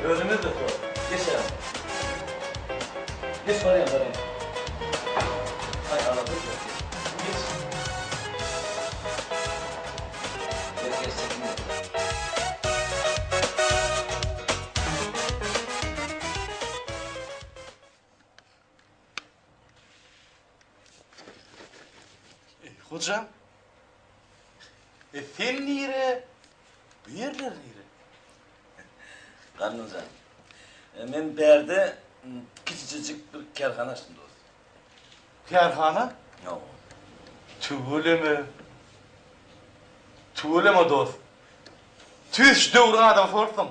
Özümiz-de sor. Geç ýanyma. Geç barýan, barýan. Aý, alada etme. Geç. Geç, geç, çekinme. Hojam, e sen nire, bu ýerler nire? Gandym jan, e, men bärde kiçijejik bir kärhana açdym dost. Kärhana? Hawa. Tüweleme. Tüweleme dost. Tüýs şu döwrüň adamsy bolupsyň.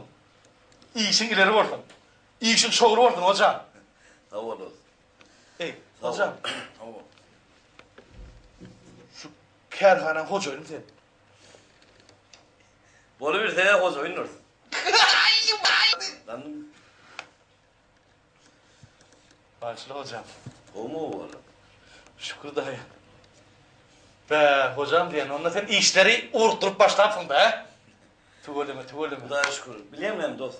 Işiň ileri bolsun. Işiň şowly bolsun, hojam. Sag bol dost. Eý, hojam. Hawa. Şu kärhanaň hojaýynymy sen? Bolubilse hojaýyndyrys. Gandym. Bagyşla hojam. Gowmy owala? Şükür daýy. Bä, hojam diýen, onda sen işleri ugrukdyryp başlapsyň da, Tüweleme, tüweleme. Hudaýa şükür. Bilýäňmi dost?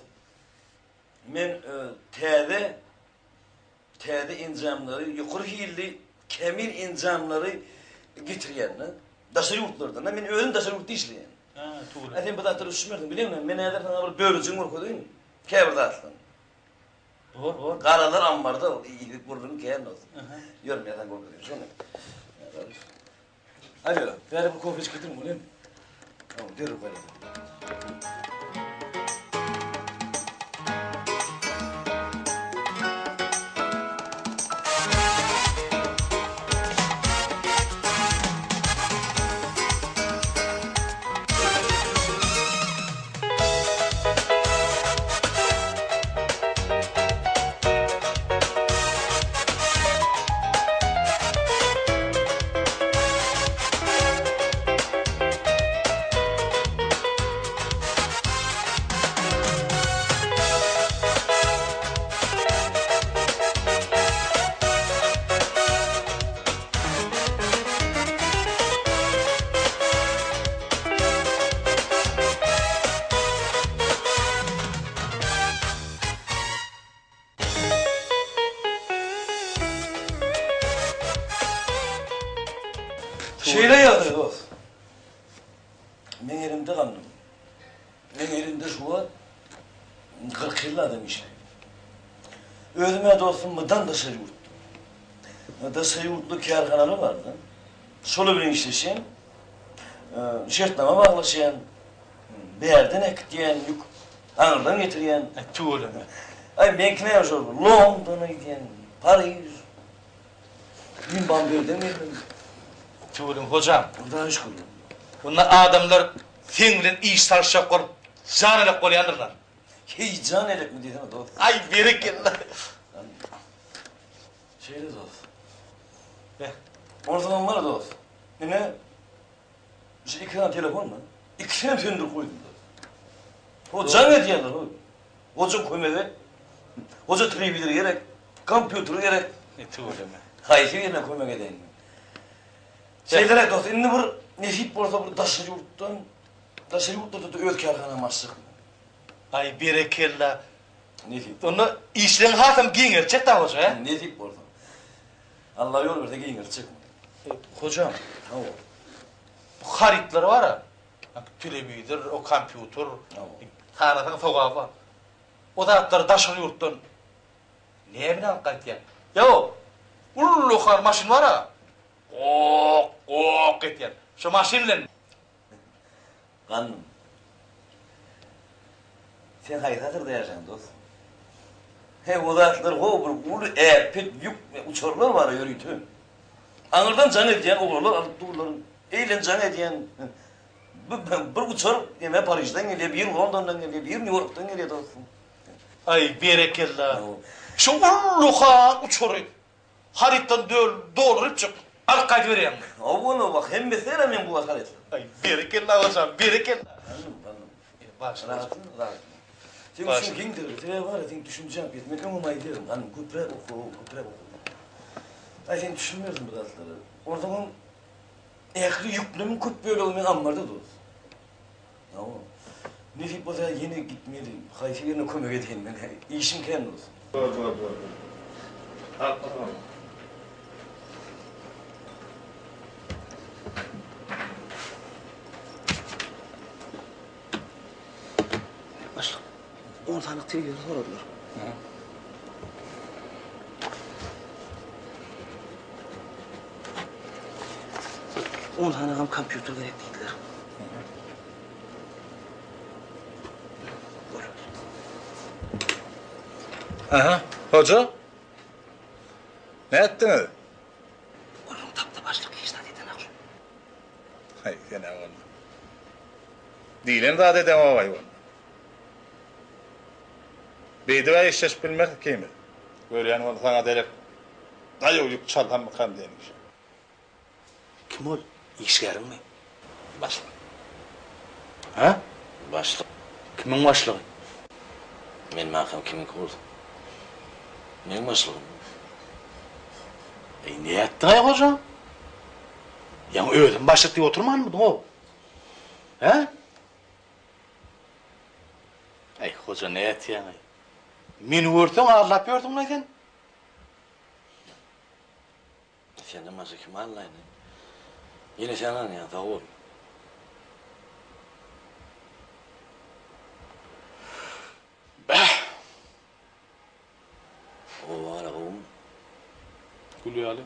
Men täze täze enjamlary, ýokary hilli, kämil enjamlary getirýän-de. Daşary ýurtlardan. Men özüm daşary ýurtda işleýän. Hä, tüweleme. Sen bu zatlara düşünmersiň. Bilýäňmi, men häzir saňa bir bölejigini görkezeýin. Käbir zatlaryň. Bor, bor. Garalar ammarda, iýdik gürrüň kän bolsun. Ýör, men saňa görkezeýin şony. Hadi, bäri bir kofe içip getirin, bolýamy? Tamam, derrew gaýrat. Şeýle ýagdaý dost. Meň elimde gandym. Meň elimde şu wagt 40-50 adam işleýär. Özüm-ä dostum mydam daşary ýurtda. Daşary ýurtly kärhanalar bar-da. Şolar bilen işleşýän, şertnama baglaşýan, bärden äkitýän, ýük aňyrdan getirýän. Tüweleme. Aý, meňki näme şol, Londona gidýän, Pariž. Düýn Bambergden geldim. Tüweleme, hojam. Hudaýa şükür. Onda adamlar seň bilen iş salyşjak bolup jan elek bolýandyrlar. Heý, jan elekmi diýsene, dost. Aý, berekella. Şeýle dost. Beh. Onsoňam bar dost. Ine, şu iki sany telefon bar. Ikisinem söndürip goýdum dost. O jaň edýärler o. Hoja kömek et. Hoja telewizor gerek, kompýuter gerek. E, tüweleme. Haýsy birine kömek edeýin men. Şeýleräk dost, indi bir nesip bolsa bir daşary ýurtdan, daşary ýurtlarda-da öz kärhanamy açjak men. Aý, berekella. Nesip. Onda işleň hasam giňeltjek da hoja, hä? Nesip bolsa. Allah ýol berse giňeltjek. Hojam. Hawa. Bu harytlar bar-a. Telewizor, o kompýuter. Sanasaň sogaby bar. O zatlary daşary ýurtdan näme bilen alyp gaýtýaň? Ýa o ullakan maşyn bar-a. Gok, gok etýän. Şo maşyn bilen. Gandym. Sen haýsy asyrda ýaşaýaň dost? He o zatlar ho bir uly äpet ýük uçarlar bar ýörite. Aňyrdan jaň edýän oglanlar alyp durlar. Eýlen jaň edýän bir uçar eme Parižden gelýär, bir Londondan gelýär, bir Nýu-Ýorkdan gelýär dostum. Aý berekella. Şu ullakan uçary Harytdan döl doldurypjyk alyp gaýdyberýäňmi? Hawa, wah, hemmesi däl-ä meň bu harytlar. Aý, berekella hojam, berekella. Gandym, gandym. Bagyşla. Rahatmy, rahatmy? Seň üçin geňdir, sebäbi bar-a, seň düşünjäň pes. Men öňem aýdýaryn, gandym, köpräk oka, köpräk oka diýip. Aý, sen düşünmersiň bu zatlara. Onsoňam ähli ýüklemiň köp bölegi meň ammarda dost. Hawa. Nesip bolsa ýene gitmeli. Haýsy birine kömek edeýin men. Işim kän dost. Bor bor bor. Haklysyň. Başlyk, on sany telewizor soradylar. On sanagam kompýuter gerek diýdiler. Aha, hoja. Nätdiňiz? Gürrüň tapdy başlyk hiç zat edenak şu. Haý, sen-ä bolma. Diýlen zat edeňok-aý bolma. Beýdib-ä işleşip bilmeris ikimiz. Görýän bolsa saňa derek daýaw ýük çalsammykam diýen kişi. Kim ol? Işgäriňmi? Başlyk. Hä? Başlyk. Kimiň başlygy? Men makam kimiňki bolsun? Meň başlygym. Eý, nätdiň-aý goja? Ýaňy özüm başlyk diýip oturmanmydyň-ow? Hä? Eý, hoja nätýäň-aý? Meni görseň aldap ýörsüň-laý sen? Senden başga kim aldaýyn? Ýene sen alýaň, sag bol. Bäh! Oba gara gowumy? Gül ýaly.